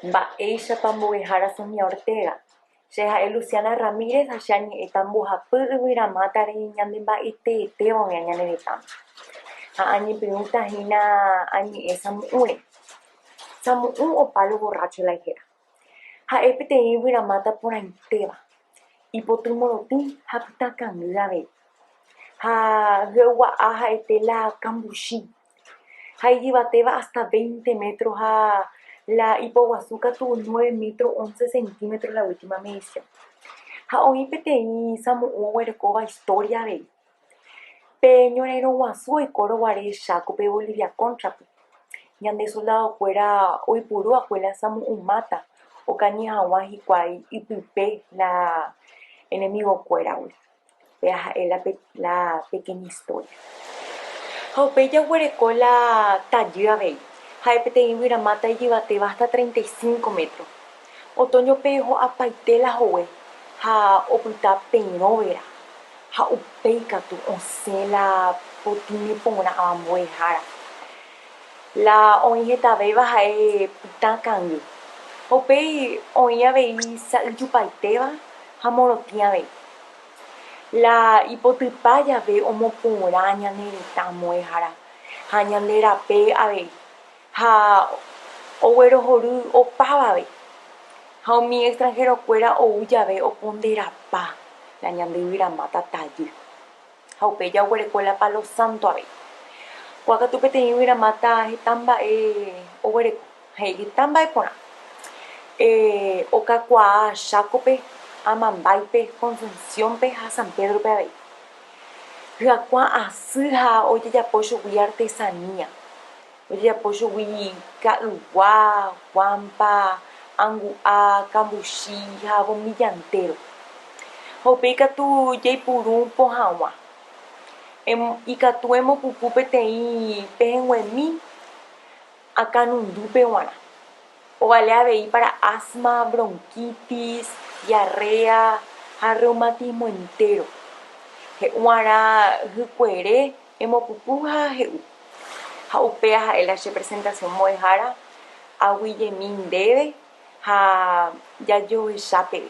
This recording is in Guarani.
Mba'éichapa mbo'ehára Sonia Ortega? Che ha'e Luciana Ramírez ha che añe'ẽta mbohapy yvyramátare ñande mba'eteetéva oĩva ñane retãme. Ha añepyrũta hína añe'ẽ Samu'ũre. Samu'ũ o palo borracho la ihéra. Ha'e peteĩ yvyramáta porãitéva, ipoty morotĩ ha pytã kangy avei. Ha hyegua'a ha'ete la kambuchi. Ha ijyvatéva hasta veinte metro ha la ipoguasu katu nueve metro once centímetro la última medición. Ha oĩ peteĩ samu'ũ oguerekóva historia avei. Pe ñorairõ guasu oikórõ guare Chákope Bolivia kóntrape, ñande soldadokuéra oipuru va'ekue la samu'ũ máta okañy hag̃ua hikuái ipype la enemigokuéragui. Péa ha'e la pequeña historia. Ha upéi jaguereko la tajy avei, ha'e peteĩ yvyramáta ijyvatéva hasta 35 metro. Otoñope ho'apaite la hogue ha opyta perõ vera. Ha upéi katu osẽ la potĩme porãva mbo'ehára. La oĩ hetavéva ha'e pytã kangy. Ha upéi oĩ avei sa'yjupaitéva ha morotĩ avei. La ipotypa jave omoporã ñane retã mbo'ehára ha ñande rape avei. Ha oguerohory opavave. Ha umi extranjerokuéra ou jave oponderapa la ñande yvyramáta tajy. Ha upéi jaguereko la palo santo avei. Kóa katu peteĩ yvyramáta heta mba'e oguereko, he'i heta mba'e porã. Okakuaa Chákope, Amambáipe, Concepciónpe ha San Pédrope avei. Hyakuã asy ha ojejapo chugui artesanía. Ojejapo chugui ka'ygua, guámpa, angu'a, kambuchi ha bombilla entero. Ha upéi katu jaipuru pohãgua. Ikatu emopupu peteĩ pehẽnguemi akãnundúpe g̃uarã. Ovale avei para asma, bronquitis, diarrea ha reumatismo entero. He'uarã hykuere Emopupu ha he'u. Ha upéva ha'e la che presentación mbo'ehára, aguyjemi ndéve ha jajohecha peve.